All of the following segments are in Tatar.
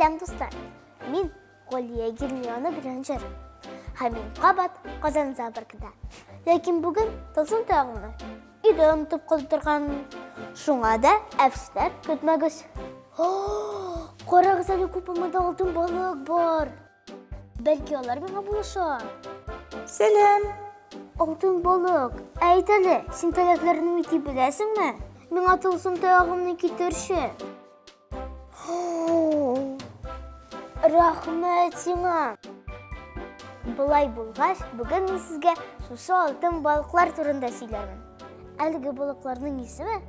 Сәлам, дуслар! Мин Галия Гермиона Грэнджер. Һәм мин кабат Казан зоопаркында. Ләкин бүген тылсым таягымны өйдә онытып калдырган. Шуңа да әфсенәр көтмәгез. Карагыз әле, күпме монда алтын балык бар. Бәлки алар миңа булыша. Сәлам. Алтын балык, әйт әле, син таләпләрне үти беләсеңме? Миңа тылсым таягымны китерче. Рәхмәт сиңа. Болай булгач, бүген мин сезгә шушы алтын балыклар турында сөйләрмен. Әлеге балыкларның исеме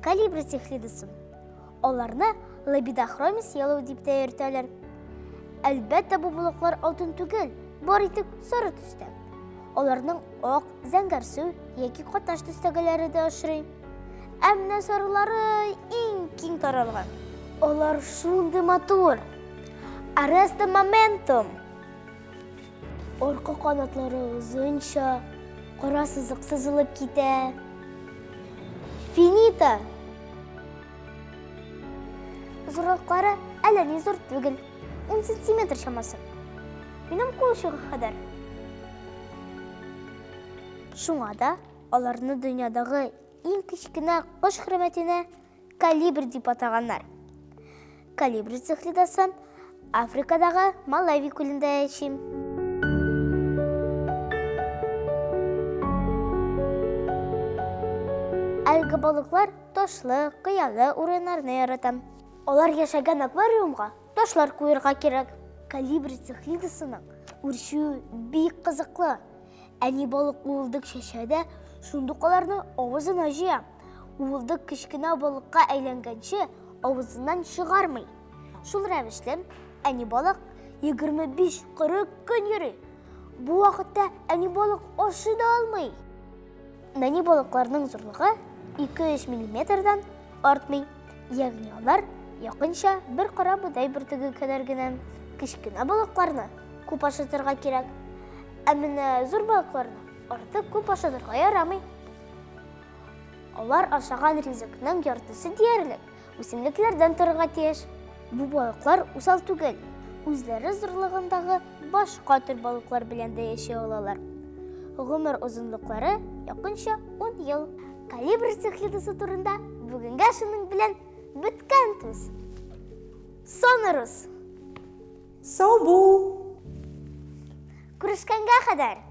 калибри цихлидасы. Аларны лабидохромис yellow дип тә йөртәләр. Әлбәттә, бу балыклар алтын түгел, бар итек сары төстә. Аларның ак, зәңгәрсу яки катнаш төстәгеләре дә очрый. Ә менә сарылары иң киң таралган. Алар шундый матур. Аресто моментум. Арка канатлары озынча, кара сызык сызылып китә. Финита! Зурлыклары әллә ни зур түгел, 10 сантиметр чамасы. Минем кул чыгы кадәр. Шуңа да аларны дөньядагы иң кечкенә кош хөрмәтенә Калибр дип атаганнар. Калибр цихлидасы Африкадагы Малави күлендә яши. Әлеге балыклар ташлы, кыялы урыннарны ярата. Алар яшәгән аквариумга ташлар куерга кирәк. Калибр цихлидасының үрчүе бик кызыклы. Әни балык уылдык чәчә дә, шундук аларны авызына җыя. Уылдык кечкенә балыкка әйләнгәнче авызыннан чыгармый. Шул рәвешле әни балык 25-40 көн йөри. Бу вакытта әни балык ашый да алмый. Нәни балыкларның зурлыгы 2-3 миллиметрдан артмый. Ягъни алар якынча бер кара бодай бөртеге кадәр генә. Кечкенә балыкларны күп ашатырга кирәк. Ә менә зур балыкларны артык күп ашатырга ярамый. Алар ашаган ризыкның яртысы диярлек үсемлекләрдән торырга тиеш. Бу балыклар усал түгел, үзләре зурлыгындагы башка төр балыклар белән дә яши алалар. Гомер озынлыклары якынча 10 ел. Калибр цихлидасы турында бүгенгә шуның белән беткән сүз. Сонорус! Сау бул! Күрешкәнгә кадәр!